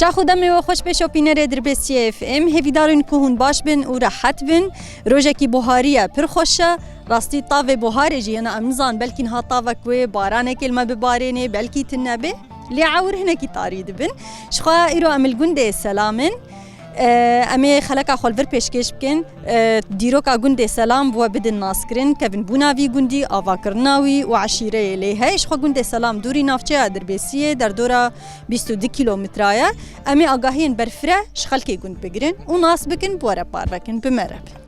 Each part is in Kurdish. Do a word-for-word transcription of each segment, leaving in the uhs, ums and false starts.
Xwe demê we xweş bê şopînerê Dirbêsiyê F M. Hêvîdar in ku hûn baş bin û rehet bin. Rojekî buharî ye, pir xweş e. Rastî tavê buharê jî hene, em nizan belkî niha tavek wê baranekê li me bibarênê, belkî tune bê. Lê ewr hinekî tarî dibin. Ji xwe îro em li gundê Selam in. Em ê xeleka xwe li vir pêşkêş bikin. Dîroka gundê Selam bi we bidin naskirin, kevinbûna vî gundî, avakirina wî û eşîreyê lê heye. Ji xwe gundê Selam dûrî navçeya Dirbêsiyê, derdora bîst û du kîlometra ye. Em ê agahiyên berfireh ji xelkê gund bigirin û nas bikin, bi we re parve kin, bi me re bin.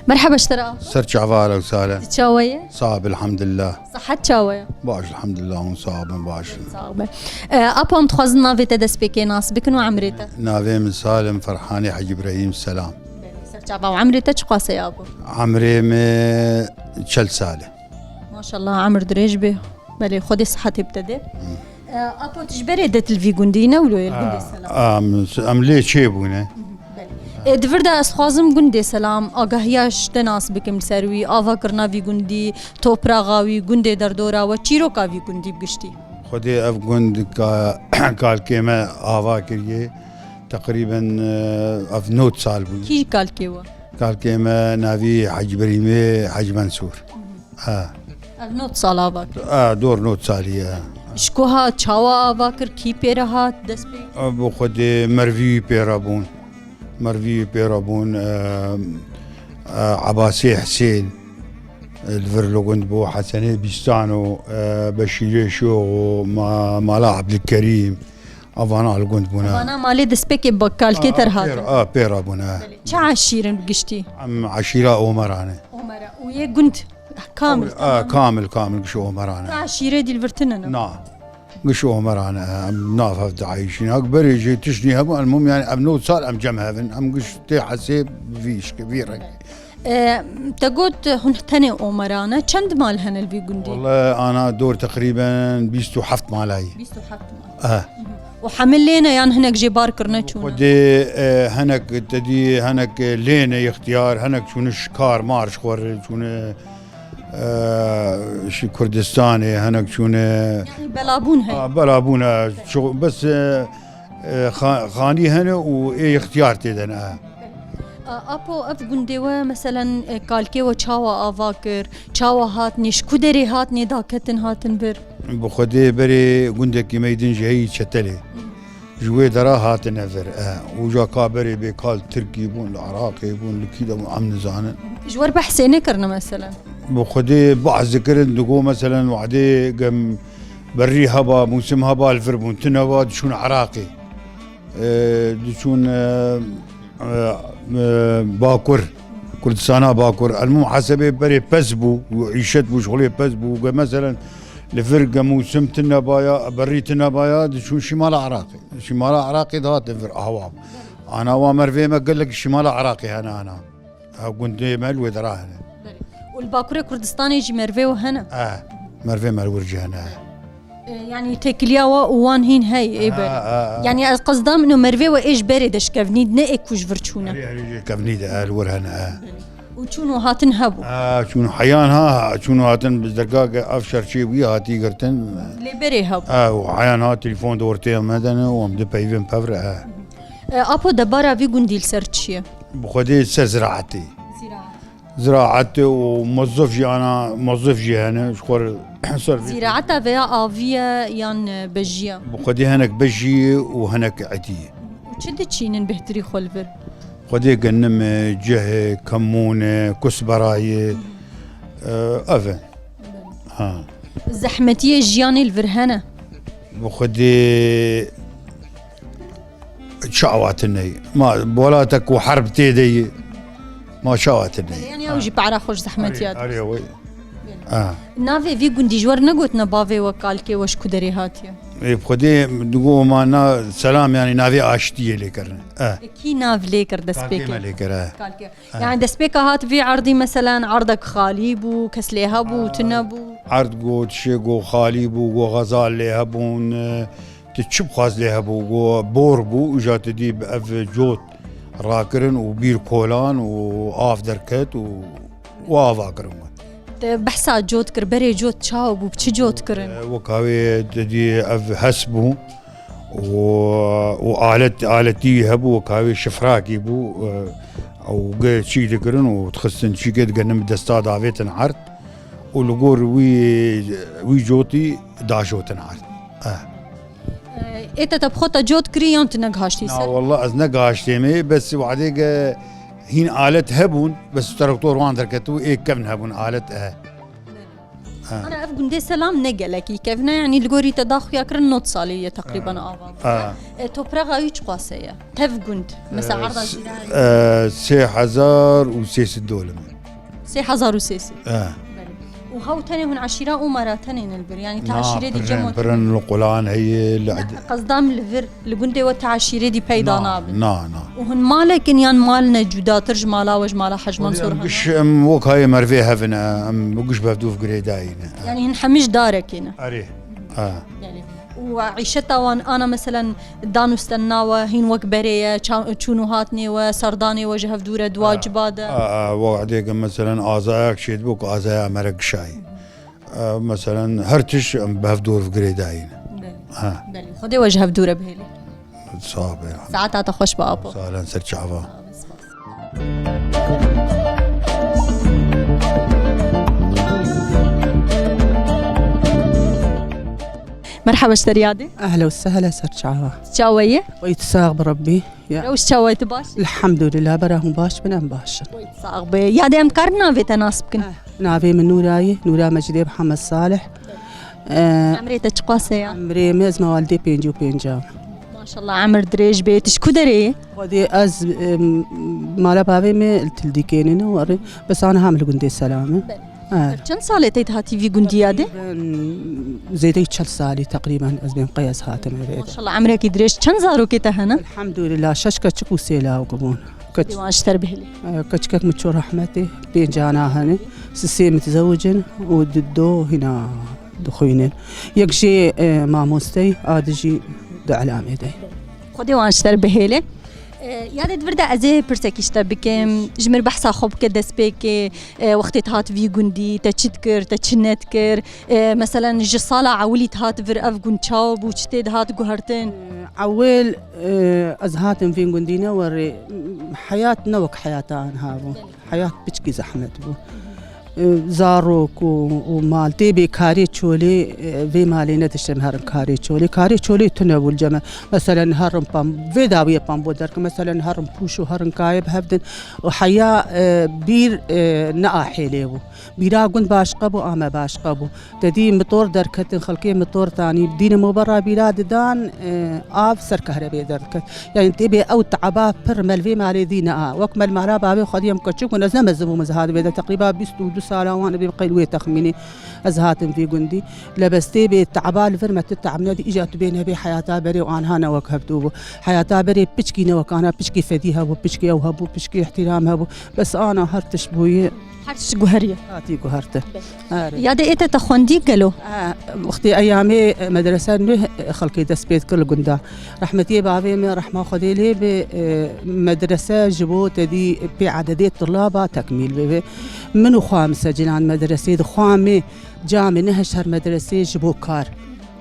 Merheba ji te re. Ser çava ale û sale. Tu çawa ye? Sax ol, elhamdulillah. Sihet çawa ye? Baş, elhamdulillah, hûn sax bin, baş. Sax be. E, Apo, em dixwazin navê te destpêkê nas bikin û emrê te. Navê min Salim Ferhanê Hecî Îbrahîm Selam. Belê, ser çava û emrê te çiqas e, Apo? Emrê min çel sal e. Maşallah, emir dirêj be. Belê, Xwedê sihetê bi te de. E, Apo, tu ji berê de tu li vî gundî ne wilo yê li gundê Selam? Em, em lê çêbûne. Belê. E, di vir de ez dixwazim gundê Selam, agahiya ji te nas bikim li ser wî, avakirina vî gundî, topraxa wî, gundê derdora we, çîroka vî gundî bi giştî. Xwedê ev gund ka-, kalkê me ava kiriye. Teqrîben, e, ev nod sal bû. Kî kalkê we? Kalkê me navî Hecî Berîmê Hecî Mensûr. Ha. Ev nod sal ava kir. Ha, dor nod salî ye. Ji ku hat, çawa ava kir, kî pê re hat, dest pê? Bi Xwedê mervî wî pê re bûn. Mervî wî pê re bûn, e, e, Ebasê Hisên, e, li vir li gund bû, Hesenê Bîstan û, e, Beşîrê Şox û ma-, Mala Ebdilkerîm, evana li gund bûne. Evana malê destpêkê bi kalkê te re hatin? A, pê re bûne. Belê. Çi eşîr in bi giştî? Em eşîra Omeran e. Omera. Û yê gund kamil, a, tamam. Kamil, kamil giş Omeran e. Ka eşîrê dî li vir tune ne? Na. Giş Omeran e, em nav hev diayîşîn. Hak berê jî tiştî hebû, elmûm, yani, em nod sal em cem hev in. Em giş tê hesê vî işkê, vî rengê. E, te got hûn tenê Omeran e. Çend mal hene li vî gundî? Wele ana dor teqrîben bîst û heft malayî. Bîst û heft mal. E. Û hemî lê ne yan hinek jê bar kirine çûne? Xwedê, e, hinek te dî, hinek lê ne ixtiyar, hinek çûne şikar mar ji xwe re çûne. Eee, ji Kurdistanê hinek çûne. Yanî belabûn heye? A, belabûn e. Ço-, bes, e, e, xa-, xanî hene û ê ixtiyar tê de ne. A, Apo, ev gundê we, meselen, e, kalkê we çawa ava kir, çawa hat, nê ji ku derê hat, nê daketin hatin vir? Bi Xwedê berê gundekî me yê din jî heyî Çetelê. Ji wê dera hatine vir, e, û ja ka berê bê kal Tirkî bûn, li Iraqê bûn, li kî de bûn, em nizanin. Ji we re behsê nekirine meselen? Bi Xwedê behs dikirin, digot meselen wadê gem berrî heba, mûsim heba li vir bûn, tune heba diçûn Iraqê. E, diçûn, e, e, e, Bakur, Kurdistana Bakur. Elmûm hesebê berê pez bû, û îşet bû, ji xulê pez bû. Ge meselen li vir ge mûsim tune baya, berrî tune baya, diçûn şimala Iraqê. Şimala Iraqê dihat li vir awa. Ana wa mervê me gelek şimala Iraqê hene ana. Ha, gundê me li wê dera hene. Belê. Û li Bakurê Kurdistanê jî mervê we hene? Eh, mervê me li wir jî hene. E, yanî têkiliya we û wan hîn hey ê berê. Ha, ha, ha. Yanî ez qesda min û mervê we ê ji berê de ji kevnî ne ê ku ji vir çûne. Erê, erê, ji kevnî de, e, li wir hene, e. Belê. Û çûn û hatin hebû. Ha, çûn heyan ha, çûn û hatin bi dergahê ev şer çêbûyî hatî girtin. Lê berê hebû. Ha, û heyan ha telefon di ortê me de ne û em dipeyvin pev re, ha. E, Apo, debara vî gundî li ser çi ye? Bi Xwedê ser ziraetê. Ziraet. Ziraet û mozif jî ana, mozif jî hene, ji xwe re ser vê. Ziraeta veya avî ye yan, e, bejî ye? Bi Xwedê hinek bejî ye û hinek etî ye. Û çi diçînin bêhtirî xwe li vir? Xwedê genim e, cih e, kemûn e, kusbera ye, e, ev e. Ha. Zehmetiyê jiyanê li vir hene? Bi Xwedê Çawa tune ye? Ma welatek ku herb tê de ye. Ma çawa tune ye? Yani ew jî para xwe ji zehmetiya Arê, dixist. Arê, wê. Ah. Navê vî gundî ji we re negotine bavê we, kalkê we ji ku derê hatiye? Ê, bi Xwedê digo ma na selam, yani navê aştiyê lê kirine. Eh. Kî nav lê kir destpêkê? Kalkê me lê kir, eh. Kalkê. Eh. Yani destpêka hat vî erdî, meselen erdek xalî bû, kes lê hebû, tune bû? Erd got, şê got xalî bû, got xezal lê hebûn, eh, Tu çi bixwaz lê hebû, go bor bû, îja tu dî bi ev cot rakirin û bîr kolan û av derket û, û ava kirin we. Te behsa cot kir, berê cot çawa bû, bi çi cot kirin? E, weka wê tu dî ev hes bû û, û alet, aletî wî hebû, weka wê şifrakî bû, e, û ge çî dikirin û dixistin çîkê digenin bi desta davêtin erd û li gor wî, wî cotî dajotin erd. E. Ê te, te bi xwe te cot kirî yan tu negihaştî ser? Na, wallah ez negihaştêm ê, bes wadê ge hîn alet hebûn, bes teraktor wan derketibû, ê kevn hebûn alet e. Ha. Ana ev gundê Selam ne gelekî kevn e, yanî li gorî te da xuya kirin nod salî ye teqrîben ava bûye. Ha. E, topraxa wî çiqas e? Tev gund, mesela E, erda s-, jîra e, sê hezar û sê sed dolim e. Sê hezar û sê sed. E. Belê. Û hew tenê hûn eşîra Omara tenê ne li vir? Yanî te Na, eşîrê dî pirin, cem pirin li Qulan heye, li Ne, qesdam li vir, li gundê we te eşîrê dî peyda Na, nabin? Na, na. Û hûn malek in yan mal ne cudatir ji mala we, ji mala Hec Mansûr hene? Em giş, em wek hayê mervê hev in, em giş bi hevdû girêdayî ne. Yanî hûn hemî ji darekê ne? Erê. Ha. Belê. Û îşeta wan ana, meselen, dan û stenna we hîn wek berê ye, ça-, çûn û hatnê we, serdanê we ji hev dûr e, di waciba de? A, a, wextê ke, meselen, azayek çêdibû ku azaya me re gişayî. E, meselen, her tişt em bi hev dûr girêdayî ne. Belê. Ha. Belê. Xwedê we ji hev dûr e bihêlî. Sax be. Saeta te xweş be, apo. Sağ olun, ser çava. Merhaba, ji te re yadê. Ehla û sehla, ser çava. Çawa ye? Weyt sax bi Rebbî. Ya. Rewş çawa ye, tu baş? Elhamdülillah, bera hûn baş bin, em baş in. Weyt sax be. Yadê em karin navê te nas bikin? Eh, navê min Nûra ye, Nûra Mecîdê Mihemed Salih. Eh, Emrê te çiqas e ya? Emrê min, ez mewalidê pêncî û pênc im. Maşallah, emir dirêj be. Tu ji ku derê yî? Xwedê ez, em, mala bavê me li Tildîkênê ne warê. Bes ana hem li gundê Selam e. Belê. He. Çend sal e te hatî vî gundî yadê? Teqrîben zêdeyî çel salî teqrîben ez bên qey ez hatim evê de. Maşallah, emrekî dirêj. Çend zarokê te hene? Elhamdülillah, şeş keçik û sê lawik bûn. Keç- Dê wan ji te re bihêlî. E, keçikek min çû rehmetê, pênc ana hene, sisê mitizewicin û du do hîna dixwînin. Yek jê, e, mamostey, a di jî di elamê de. Xwedê wan ji te re bihêle. E, yadê di vir de ez ê pirsekî ji te bikim. Ji min behsa xwe bike destpêkê. E, wextê te hat vî gundî, te çi dikir, te çi nedikir? E, meselen ji sala ewilî te hat vir ev gund çawa bû, çi tê dihat guhertin? E, ewil, e, ez hatim vîn gundî ne werê, heyat ne wek heyata anha bû. Heyat piçkî zehmet bû. E, zarok û, û mal tê bê karê çolê, e, vê malê nediştin herin karê çolê. Karê çolê tune bû li cem me. Meselen herin pam-, vê dawiyê pambo derkin. Meselen herin pûş û herin kayê bi hev din. Û heya, e, bîr, e, ne ahêlê bû. Bîra gund başqa bû, a me başqa bû. Te dî motor derketin, xelkê motor tanî, dînim û berra bîra didan, e, av ser kahrebê derdiket. Yani tê bê ew teaba pir me li vê malê dî ne a. Wek me li mala bavê xwedî em keçik bûn, ez ne mezin bûm, ez hatim vê de teqrîba bîst û du sala wan, bê qey li wê texmînê ez hatim vî gundî. Lebestê bê teaba li vir me tu teab nedî, îca tu bê nebê heyata berê û anha ne wek hevdû bû. Heyata berê piçkî ne wek ana, piçkî fedî hebû, piçkî ew hebû, piçkî îhtîram hebû. Bes ana her tişt bûyî. Her tişt guheriye. Hatî guherte. Erê. Yadê ê te te xwendî gelo? Ha, wextê eyamê medrese nû xelkê dest pê dikir li gunda. Rehmetiyê bavê min, rehma Xwedê lê be, e, medrese ji bo te dî pê ededê tulaba tekmîl bibe. Min û xwe em secilan medresê dixwamê camê neheşt her medresê ji bo kar.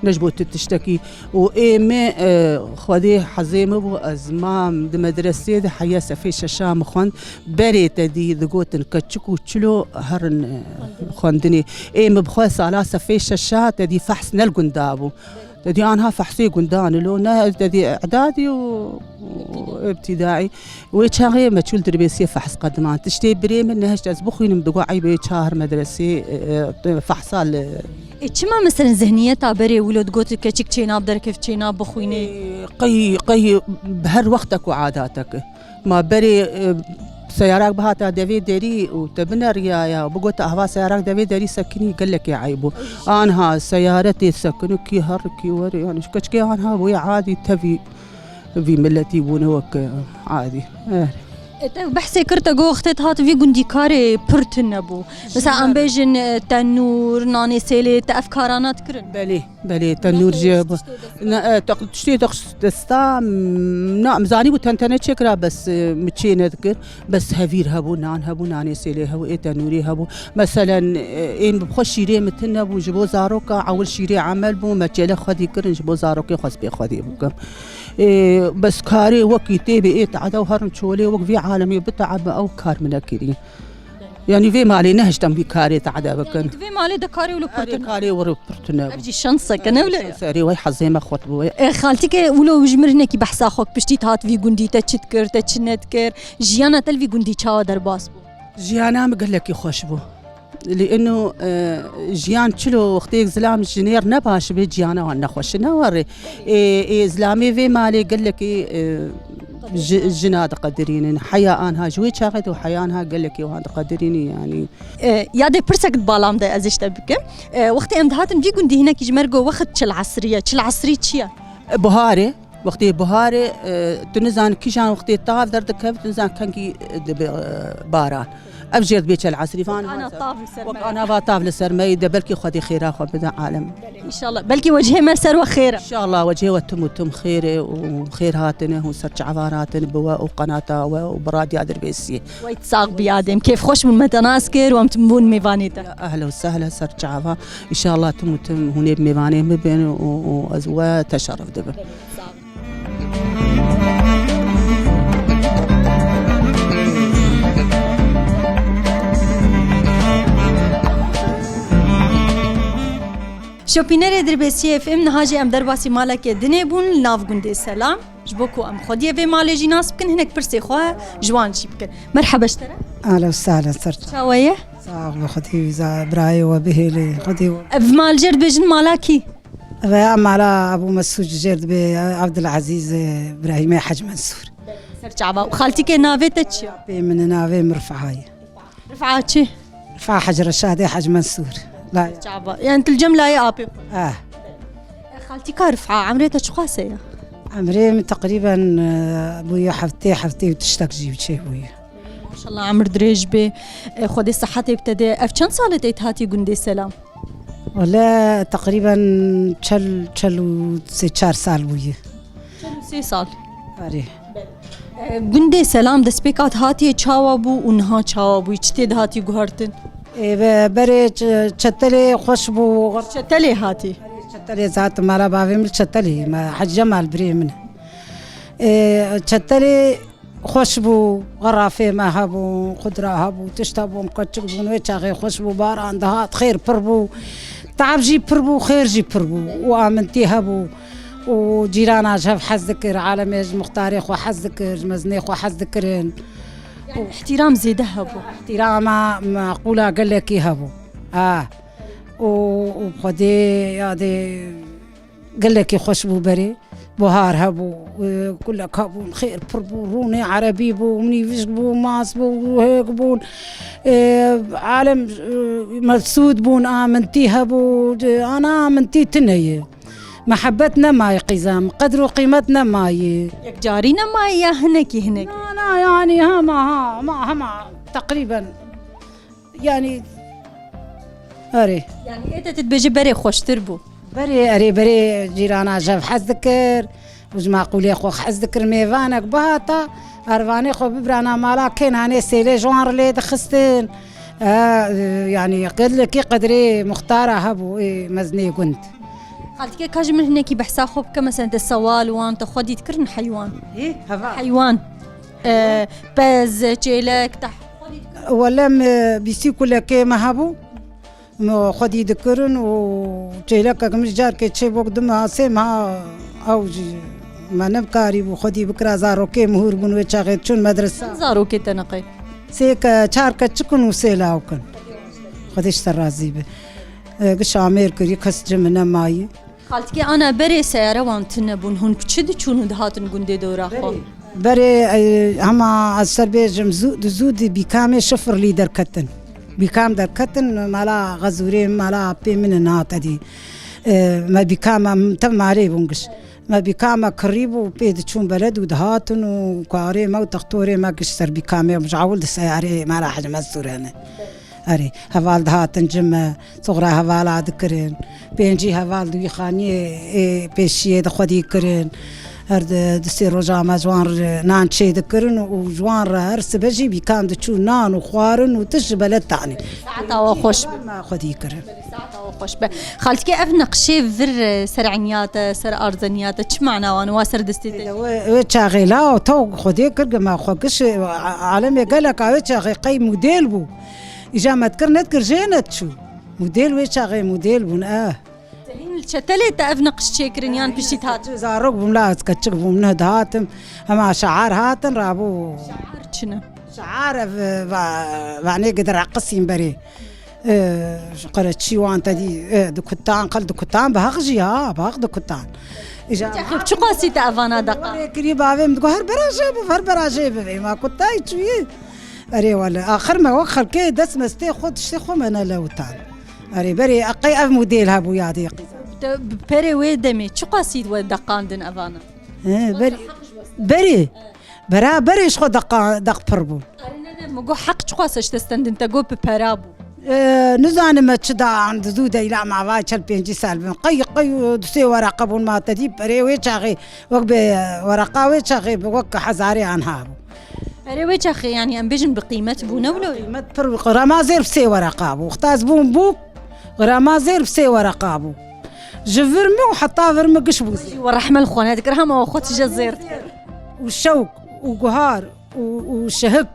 Ne ji bo tu tiştekî. Û ê me, e, Xwedê hezê min bû, ez mam di medresê de heya sefê şeşa min xwend. Berê te dî digotin keçik û çilo herin, e, xwendinê. Ê min bi xwe sala sefê şeşa te dî fehs ne li gunda bû. Di anha fehsê gundan ilo, ne ez de di îdadî û, û îbtîdaî. Wê çaxê me çûl dirbêsiyê fehs qediman. Tiştê birê min nehişt ez bixwînim, digo eyb ê çar medresê, e, e, fehsa li E, çima mesela zihniyeta berê wilo digot keçik çênab derkev çênab bixwînê? Qey, qey her wextek û adatek. Ma berê, e, seyarak bihata devê derî û te bineriyaya û bigota hava seyarak devê derî sekinî gelekê eyb bû. Anha seyare tê sekin û kî her kî were, yani şu keçikê anha bûye adî tevî vî miletî bûne wek, e, adî. E. E, te behsê kir te got wextê te hat vî gundî karê pir tune bû. Mesela em bêjin, e, tenûr, nanê sêlê, te ev karana dikirin? Belê, belê, tenûr jî bû. Ne, e, teq-, tiştê teq-, desta, m, na, em zanîbû tentene çêkira, bes, e, mi çê nedikir. Bes hevîr hebû, nan hebû, nanê sêlê hebû, ê tenûrî hebû. Meselen, e, ên bi xwe şîrê mi tune bû, ji bo zaroka ewil şîrê emel bû, me çêle xwedî kirin, ji bo zarokê xwe spê xwedî bikim. E, bes karê wekî tê bê ê teada û herin çolê wek vî alemê biteebe ew kar min nekirî. Yani vê malê nehiştem vî karê teada bikin. Yani tu vê malê de karê wilo Erê pirtin. Karê wilo pirtine. Ev jî şanse ke ne wile? Serê wey hezê me xurt bû. E, xaltîke wilo ji mir hinekî behsa xwe piştî te hat vî gundî te çi dikir, te çi nedikir, jiyana te li vî gundî çawa derbas bû? Jiyana min gelekî xweş bû. Li ino, e, jiyan çilo wextê zilam jinêr ne baş be, jiyana wan ne xweş e, ne were. Ê, ê, zilamê vê malê gelekî, e, ji-, jina diqedirînin. Heya anha ji wê çaxê de û heya anha gelekî wan diqedirînin, yanî. E, yadê pirsek di balam de ez ê ji te bikim. E, wextê em dihatin vî gundî hinekî ji me re got wext çil esrî ye. Çil esrî çi ye? E, buharê. Wextê buharê, e, tu nizan kîjan wextê tav derdikeve, tu nizan kengî, e, dibe, e, baran. Ev jê dibe çel esrî van. Ana tav li ser me. Wek ana va tav li ser me, de belkî Xwedê xêra xwe bide alem. Belê, înşallah. Belkî wecihê me ser we xêr e. Înşallah wecihê we tim û tim xêr e û xêr hatine û ser çavan hatine bi we û qenata we û bi radya Dirbêsiyê. Wey sax bî yadê. Kêf xweş bûn me te nas kir û em tim bûn mêvanê te. Ya ehlen û sehlen ser çava. Înşallah tim û tim hûn ê bi mêvanê min bin û, û ez we teşerif dibim. Belê, sax. Şopînerê Dirbêsiyê F M, niha jî em derbasî malekê dinê bûn li nav gundê Selam. Ji bo ku em xwediyê vê malê jî nas bikin, hinek pirsê xwe ji wan jî bikin. Merheba ji te re. Ahlen û sahlen ser çav. Çawa ye? Sax be, Xwedê wî za-, birayê we bihêlê, Xwedê we. Ev mal jê re dibêjin mala kî? Ve mala Ebû Mesûd jê re dibê Ebdulezîz, e, Birahîmê Hec Mensûr. Ser çava. Û xaltîkê navê te çi ye? Pê min navê min Rifayê. Rifa çi? Rifa Hec Reşadê Hec Mensûr. La- Çava. Yani tu li cem layê apê xwe. Ah. Xaltîka Rifa, emrê te çiqas e ya? Emrê min teqrîben, e, bûye heftê, heftê û tiştek jî çê bûye. Maşallah, emir dirêj bê. E, Xwedê sihetê bi te de. Ev çend sal e te hatî gundê Selam? Wele teqrîben çel, çel û sê çar sal bûye. Çel û sê sal. Erê. E, gundê Selam destpêka te hatiye çawa bû û niha çawa bû? Çi tê de hatî guhertin? Ê, be-, berê ç-, çetelê xweş bû. Çetelê hatî? Çetelê zat mala bavê min çetelê, me Hec Cemal birê min. Ê, çetelê xweş bû, xerafê me hebûn, xudra hebû, tişt hebûn, keçik bûn, wê çaxê xweş bû, baran dihat, xêr pir bû, teab jî pir bû, xêr jî pir bû û amintî hebû û cîrana ji hev hez dikir, alemê ji muxtarê xwe hez dikir, ji mezinê xwe hez dikirin. Yani îhtîram zêde hebû. Îhtîrama meqûla gelekî hebû. Ha. Û, û Xwedê yadê gelekî xweş bû berê. Buhar hebû, e, kulek hebûn, xêr pir bû, rûnê erebî bû, nîvişk bû, mas bû, hêk bûn. E, alem, e, mefsûd bûn, amintî hebû, e, ana amintî tune ye. Mehebet nemayê qîzam, qedr û qîmet nemayê. Yekcarî nemayê ya hinekî hinek? Na, na, yani hema, ha, hema, hema, teqrîben. Yani, erê. Yani ê te tu dibêjî berê xweştir bû. Berê, erê, berê cîrana ji hev hez dikir. Û ji maqûlê xwe hez dikir. Mêvanek bihata, ervanê xwe bibirana mala kê nanê sêlê ji wan re lê dixistin. E, yani gelekî qedrê muxtara hebû, ê mezinê gund. Xaltîke ka ji min hinekî behsa xwe bike, mesela te sewal wan, te xwedî dikirin heywan. Hê, heva. Heywan. E, pez, çêlek, te Wele me bîstî kulekê me hebû. Me xwedî dikirin û çêlekek min carkê çê bok du meha, sê meha ew jî me nekarîbû xwedî bikira. Zarokê min hûr bûn wê çaxê çûn medresa. Çend zarokê te neqey? Sê ke, çar keçik in û sê lawik in. Xwedê ji te razî be. E, giş amêr kirî, kes ci min nemayî. Xaltikê ana berê seyare wan tune bûn. Hûn bi çi diçûn û dihatin gundê dora xwe? Berê, e, hema ez ser bêjim, zû, di zû di Bîkamê şifirlî derketin. Bîkam derketin, mala xezûrê, mala apê min in hat edî. E, me Bîkama, tev malê bûn giş. Me Bîkama kirî bû, pê diçûn beled û dihatin û karê me û textorê me giş ser Bîkamê, ji ewil di seyarê mala Hecî Mensûr hene. Erê, heval dihatin cime, soxra hevala dikirin. Pêncî heval di wî xaniyê ê pêşiyê de xwedî kirin. Her di, di sê roja me ji wan re nan çê dikirin û ji wan re her sibe jî Bîkam diçû nan û xwarin û tişt ji beled tanî. Saeta we xweş be. Me xwedî kirin. Saeta we xweş be. Xaltikê ev neqşê vir, e, ser eniya te, ser arzeniya te, çi mana wan wa ser destê te? Wê, wê çaxê la tew xwedê kir, gima xwe giş, e, a-, alemê gelek a wê çaxê qey model bû. Îja me dikir nedikir jê nediçû. Model wê çaxê model bûn, eh. Te hîn li çetelê te ev neqş çêkirin yan piştî hat? Zarok bûm la ez keçik bûm, neh dihatim. Hema şear hatin rabû. Şear çi ne? Şear ev, va-, vanê gidir reqisîn berê. E, ji qereçî wan te dî, e, dikutan, qel dikutan, bi heq jî ha, bi heq dikutan. Îja çaxê çi qasî te evana deqa? Wê kirî bavê min digo, her bera jê biv, her bera jê biv. Ê ma kutayî çûyî. Erê wele, axir me wek xelkê dest mestê xwe, tiştê xwe me nelewitan. Erê, berê, qey ev model hebû yadê. Te bi perê wê demê çi qasî we deqandin evana? He, berê, berê, bera, berê ji xwe deqa-, deq pir bûn. Erê, ne, ne, min got heq çi qas ji te stendin, te got bi pera bû. E, nizanim me çi da an di zû de îla ma va çel pêncî sal bin. Qey, qey du sê wereqe bûn ma te dî perê wê çaxê, wek bi wereqa wê çaxê bi wek hezarê anha bû. Erê wê çaxê, yanî em bêjin bi qîmet bû, ne wilo? Qîmet pir bû. Grama zêr bi sê wereqa bû. Wexta ez bûm bûk, grama zêr bi sê wereqa bû. Ji vir min û heta vir min giş bû zêr. We rehme li xwe nedikir, hema we xwe tije zêr dikir. Û şewk, û guhar, û, û şehik,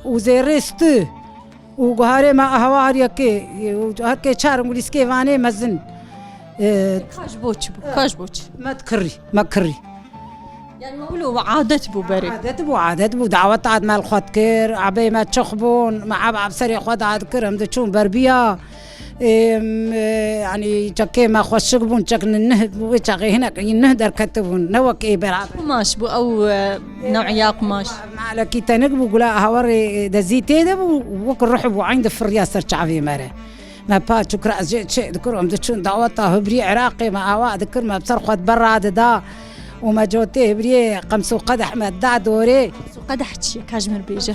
û zêrê stû, û guharê me ahwa her yekê, û her kê çar û lîskê vanê mezin. E, Ka ji bo çi bû? Ka ji bo çi? Me dikirî, me kirî. Yani wilo we adet bû berê. Adet bû, adet bû. Dawet ad me li xwe dikir, abê me çix bûn, me ab, ab serê xwe da dikir, em diçûn berbiya. Ê, em, e, yani çekê me xweşik bûn, çek nih, wê çaxê hinek, nih derketibûn, ne wek ê beraber. Qumaş bû ew, e, new'iya qumaş. Malekî tenik bû, gula hawarê dezî tê de bû, wek ruh bû, eyn difiriya ser çavê me re. Me paç û kiraz jê çê dikir, em diçûn daweta hibrî Iraqê me awa dikir, me bi ser xwe di berra dida û me cotê hibriyê qems û qedeh me da dorê. Qems û qedeh çi ye? Ka ji min bêje.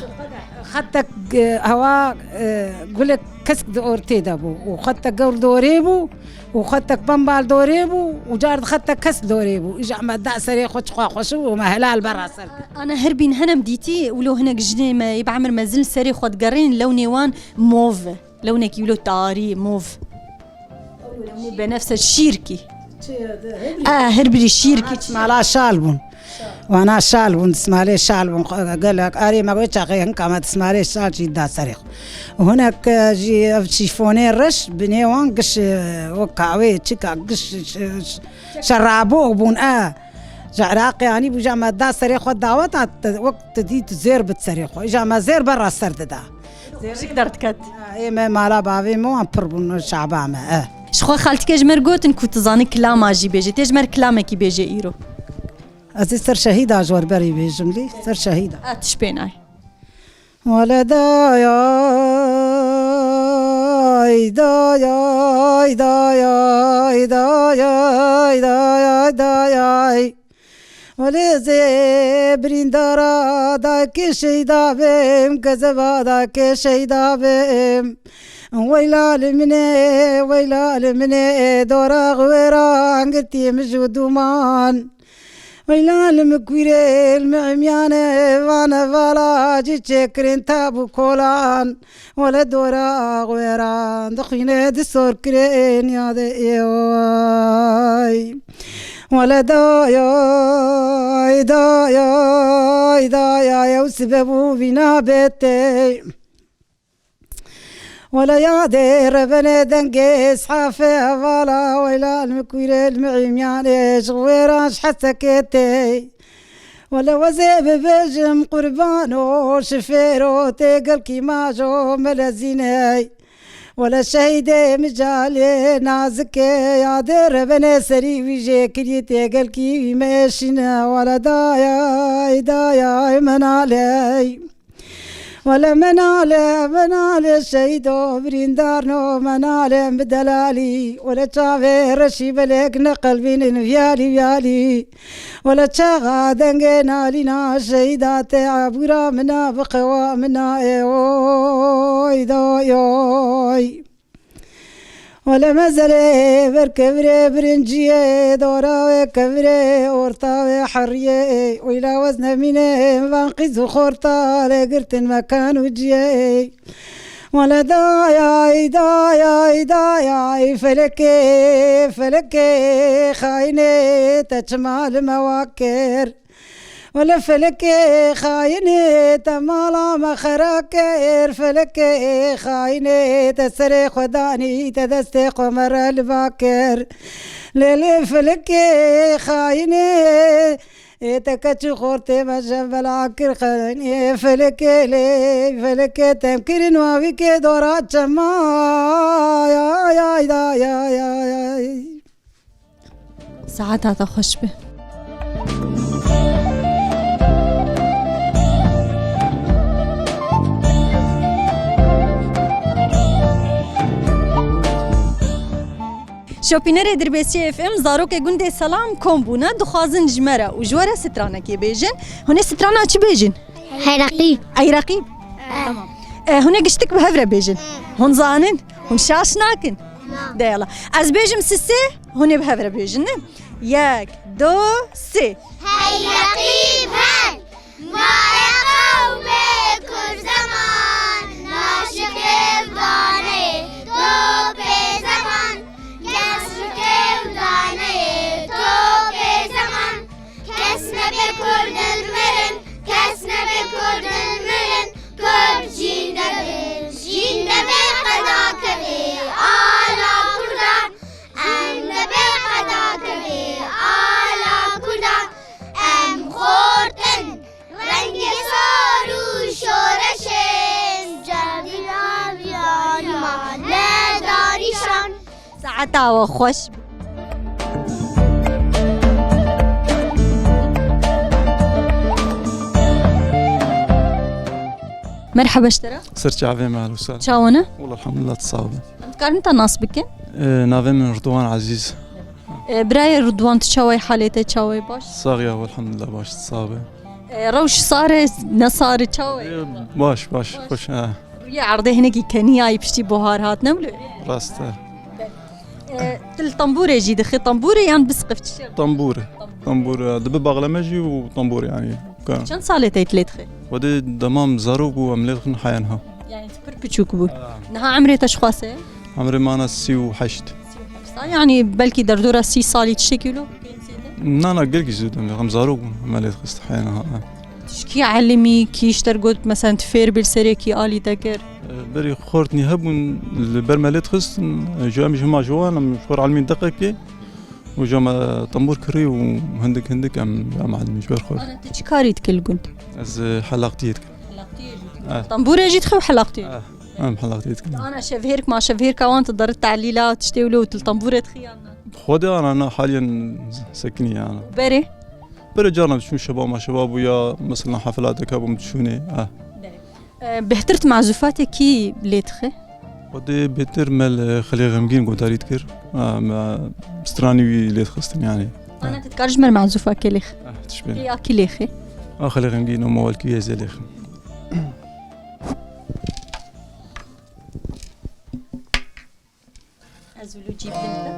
Xetek, e, hewa, e, gulek kesk di ortê de bû û xetek gewr dorê bû û xetek bembal dorê bû û car di xetek kesk dorê bû. Îja me da serê xwe çixwa xweş bû û me helal berra ser. Ana her bîn henem dîtî, wilo hinek jinê me yê bi emir mezin serê xwe digerên, lewnê wan mov e. Lewnekî wilo tarî, mov. Lewnê benefse şîrkî. Çi ye de, hebirî? A, her birî şîrkî çi? Mala şal bûn. Wana şal bûn, dismalê şal bûn. Gelek, arê me wê çaxê hinka me dismalê şal jî da serê xwe. Hinek, e, jî ev şîfonê reş, binê wan giş, e, wek kawê, çika giş, ş-, ş-, şerabok bûn, e. Ji Iraqê anî bû, ja me da serê xwe dawet hat, wek tu dî tu zêr bit serê xwe. Ja me zêr berra ser dida. Pişik derdiket. Ê me mala bavê me wan pir bûn şaba me, eh. Ji xwe xaltike ji me re gotin ku tu zanî kilama jî bêjî. Tê ji me re kilamekî bêjê îro. Ez ê ser şehîda ji we re berî bêjim lê, ser şehîda. A, tişt pê nayê. Wele dayay, dayay, dayay, dayay, dayay, dayay. Wele zê birîndara dayikê şeyda bêm, kezeba dayikê şeyda bêm. Weyla li min ê, weyla li min ê, dora xwe wêran girtî min ji duman. Weyla li min kûrê, li min emyane, vane vala cî çêkirin tab û kolan. Wele dora xwe wêran dixwîne di sorkirên yade ê oy. Wele dayay, dayay, dayay, ew sibe bû vîna bêtê. Wele yadê revene dengê îshafe hevala, weyla li mikwîrê li mi îmyanê ji wêran ji hesekê tê. Wele wezê bibêjim qurbano şifêro tê gelkî majo melezîney. Wele şehîdê micalê nazikê yadê revene serî wî jê kirî tê gelkî wî meşîne. Wele dayay dayay menaley. Wele menale, menale şehîdo birîndarno, menale bi delalî. Wele çavê reşî belek neqelbînin viyalî viyalî. Wele çaxa dengê nalîna şehîda te abûra mina bi qewa mina ê oy doy oy. Wele mezelê ber kevirê birinciyê, dora wê kevirê, orta wê heriyê, wîla wez nemînê, van qîz û xorta lê girtin mekan û ciyê. Wele dayay, dayay, dayay, felekê, felekê, xayinê, te çima li me wa kir? Wele felekê xayinê te mala me xera kir, felekê xayinê te serê xwe danî, te destê xwe me re li ba kir. Lê lê felekê xayinê ê te keç û xortê me ji bela kir xenê, felekê lê felekê te em kirin wawîkê dora çema. Ay, ay, ay, ay, ay, ay. Saeta te xweş be. Şopînerê Dirbêsiyê F M, zarokê gundê Selam kom bûne, dixwazin ji me re û ji we re stranekê bêjin. Hûn ê strana çi bêjin? Hey Reqîb. Ey Reqîb? Tamam. E, hûn ê giştik bi hev re bêjin. Hûn zanin? Hûn şaş nakin? Na. De yala. Ez bêjim sisê, hûn ê bi hev re bêjin, ne? Yek, du, sê. Hey Reqîb, hey! Naye qewmê Kurd zeman, naşikê danê topê zeman, kes şikê danê topê zeman. Kes nebe Kurd mirin, kes nebe Kurd mirin, Kurd jînde be, jînde be qeda kevê ala Kurdan. Em nebe qeda kevê ala Kurdan, em xortin, rengê sor û şoreşên cerdîna viyanî ma nedarîşan. Saeta we xweş be. Merhaba ji te re. Ser çavê me, Alûsal. Çawa ne? Wala elhamdulillah, tu sax be. Em dikarin te nas bikin? Ee, navê min Ridwan Ezîz. Ee, birayê Ridwan, tu çawa yî, halê te çawa ye, baş? Sax ya, elhamdulillah, baş, tu sax be. Ee, rewş sar e, ne sar e, çawa ye? Ee, baş, baş, xweş, ha. Rûyê erdê hinekî keniyayî piştî buhar hat, ne wilo? Rast e. E, tu li tembûrê jî dixî, tembûrê yan bisqif çi şey? Tembûr. Tembûr, e, dibe baxleme jî û tembûr yani. Ka- Çend salê te lê dixî? Xwedê demam zarok bû em lê dixin heya niha. Yani tu pir piçûk bû. Ha. Niha emrê te çiqas e? Emrê mana sî û heşt. Sa, yani belkî derdora sî salî tiştekî wilo? Na, na, gelkî zû de em zarok bûn, em lê dixist heya niha. Tu ji kî elimî, kî ji te re got, mesela tu fêr bî li serê kî alî te kir? Berî xortnî hebûn li ber me lê dixistin, ji em jî hema ji wan em ji xwe re elimîn deqekê û ji me tembûr kirî û hindik hindik em, em elimîn ji ber xwe re. Ana tu çi karî dikî li gund? Ez, e, helaqtiyê dikim. Helaqtiyê jî dikî. Eh. Tembûrê jî dixî û helaqtiyê jî. Eh, em helaqtiyê dikin. Ana şevhêrk ma şevhêrka wan tu deri tehlîla tiştê wilo tu li tembûrê dixî yan na? Xwedê ana na haliyen sekinî ana. Berê? Berê carna diçûn şeba ma şeba bû ya mesela heflateke bûm diçûnê. Eh. Berê. E, bêhtir tu mazûfatê kî lê dixî? Xwedê bêhtir me li Xelê Xemgîn godarî dikir. E, me stranî wî lê dixistin yani. Ana tu dikar ji me re mazûfakê lêxî? Eh, tişbê. Kê ya kî lêxî? A Xelê Xemgîn û mewelkî ez ê lêxim. Ez wilo cî bidim te.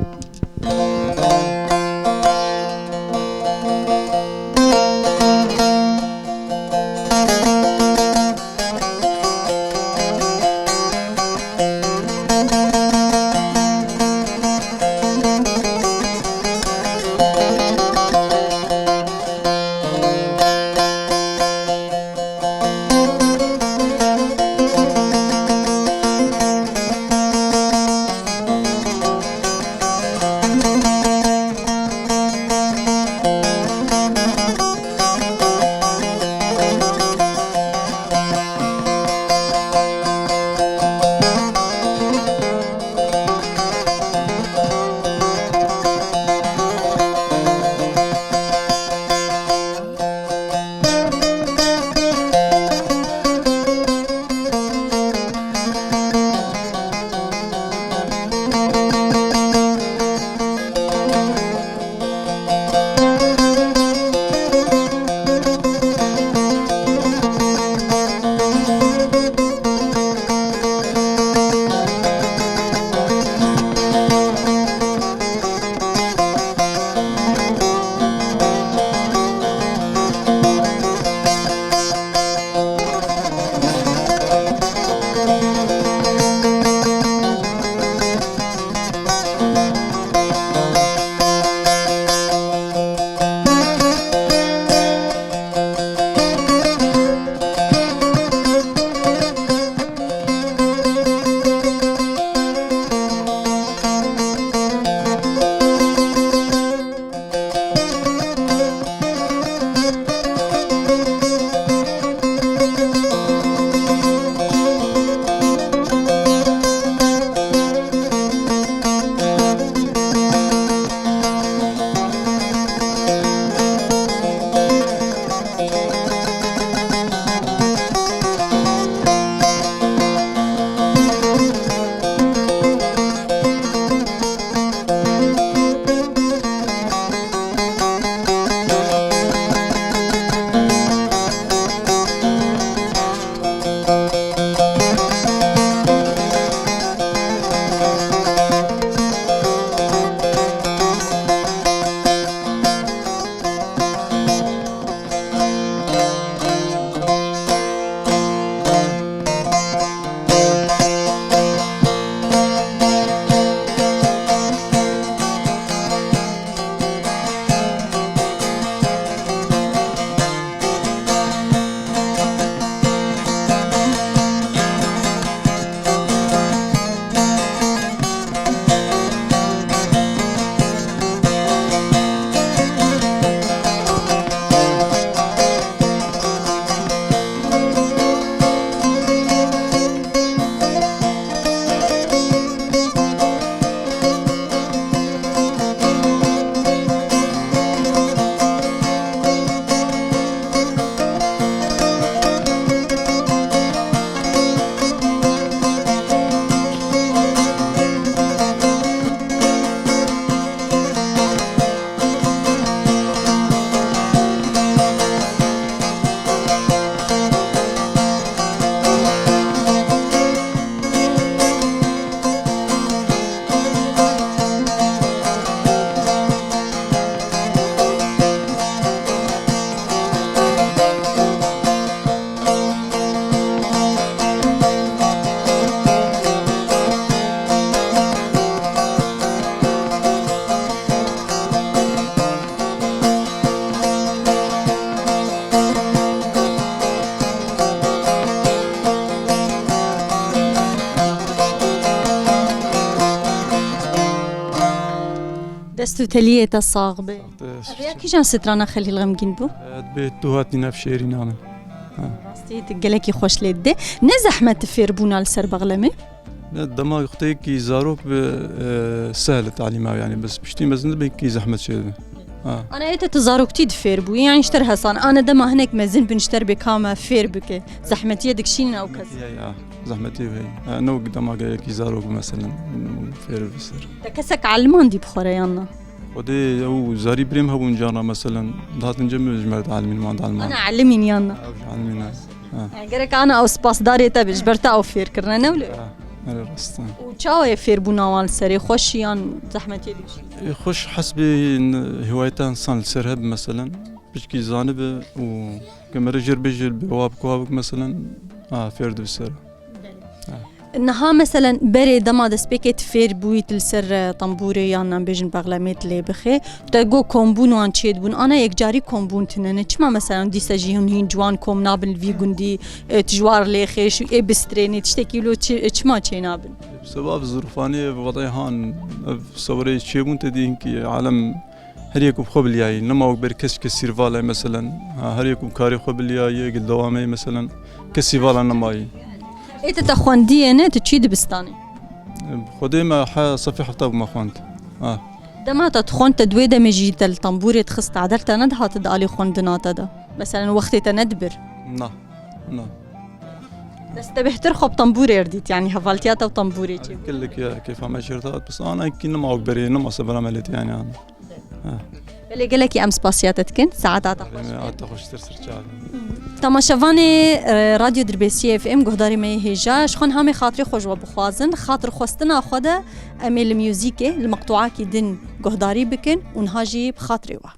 Dest û teliyê te sax be. Sax be. Ev ya kîjan strana Xelîl Xemgîn bû? Ev bê tu hatî nefşêrînan e. Ha. Rastî tu gelekî xweş lê dide. Ne zehmet fêrbûna li ser bexlemê? Ne, dema wextê kî zarok bi, e, sehl e talîma, yanî bes piştî mezin dibe kî zehmet çêdibe. Ha. Ana ête tu zaroktî di fêr bûyî, yan ji te re hesan. Ana dema hinek mezin bin ji te re bê ka me fêr bike. Zehmetiyê dikişînin ew kes. Ya, ya. Zehmetî heye. Ha, ne wek dema gelekî zarok bi meselen, fêr bi ser. Te kesek elimandî bi xwe re yan na? Xwedê ew zarî birêm hebûn carna meselen. Dihatin cem ji me re dielmîn, wan dielman. Ana elimîn yan na? Ew ji elimîn e. Ha. Yani gerek ana ew spasdarê te be, ji ber te ew fêr kirine, ne wilo? Ha, erê rast e. Û çawa ye fêrbûna wan li serê? Xweş yan zehmetiyê dikişînin? Ê, xweş hesbê n-, hîwayeta însan li ser hebe, meselen, piçkî zanibe û kemere jêr bêjê bi wa bik, wa bik, meselen, ha, fêr dibe ser. Belê. Ha. Niha, meselen, berê dema destpêkê tu fêr bûyî, tu li ser, e, tembûrê yan, em bêjin, bexlemê tu lê bixê, te got kombûn wan çêdibûn. Ana yekcarî kombûn tune ne. Çima, meselen, dîsa jî hûn hîn ciwan kom nabin li vî gundî, e, tu ji wan lê xêş ê bistrênî, tiştekî wilo çi-, çima çênabin? Bi sebab zirûfanê vedê han ev sewreyê çêbûn, te dî hinkî alem her yek bi xwe biliyayî. Nema wek berî kes ji kesî re vala, meselen. Ha, her yek bi karê xwe biliyayî, gil dewamê, meselen, kesî vala nemayî. Ê te, te xwendiye ne, tu çi dibistanê? Xwedê me he sefê hefta bû me xwend. Ha. Dema te dixwend, te di wê demê jî te li tembûrê dixist, tadel te nedihat di alî xwendina te de? Meselen, wextê te nedibir? Na, na. Bes te bêhtir xwe bi tembûrê re dît, yanî hevaltiya te bi tembûrê çê. Gelek ya kêfa me jê re dihat, bes ana kî nema wek berê, nema sebera me lê tê yani ana. Belê gelekî em spasiya te dikin, saeta te xweş. Berê me hat te xweştir sirçavî. Temaşevanê e, Radyo Dirbêsiyê F M, guhdarê me yê hêja, ji xwe niha em ê xatirê xwe ji we bixwazin. Xatirxwestina xwe de em ê li muzîkê, li meqtuakî din guhdarî bikin û niha jî bi xatirê we.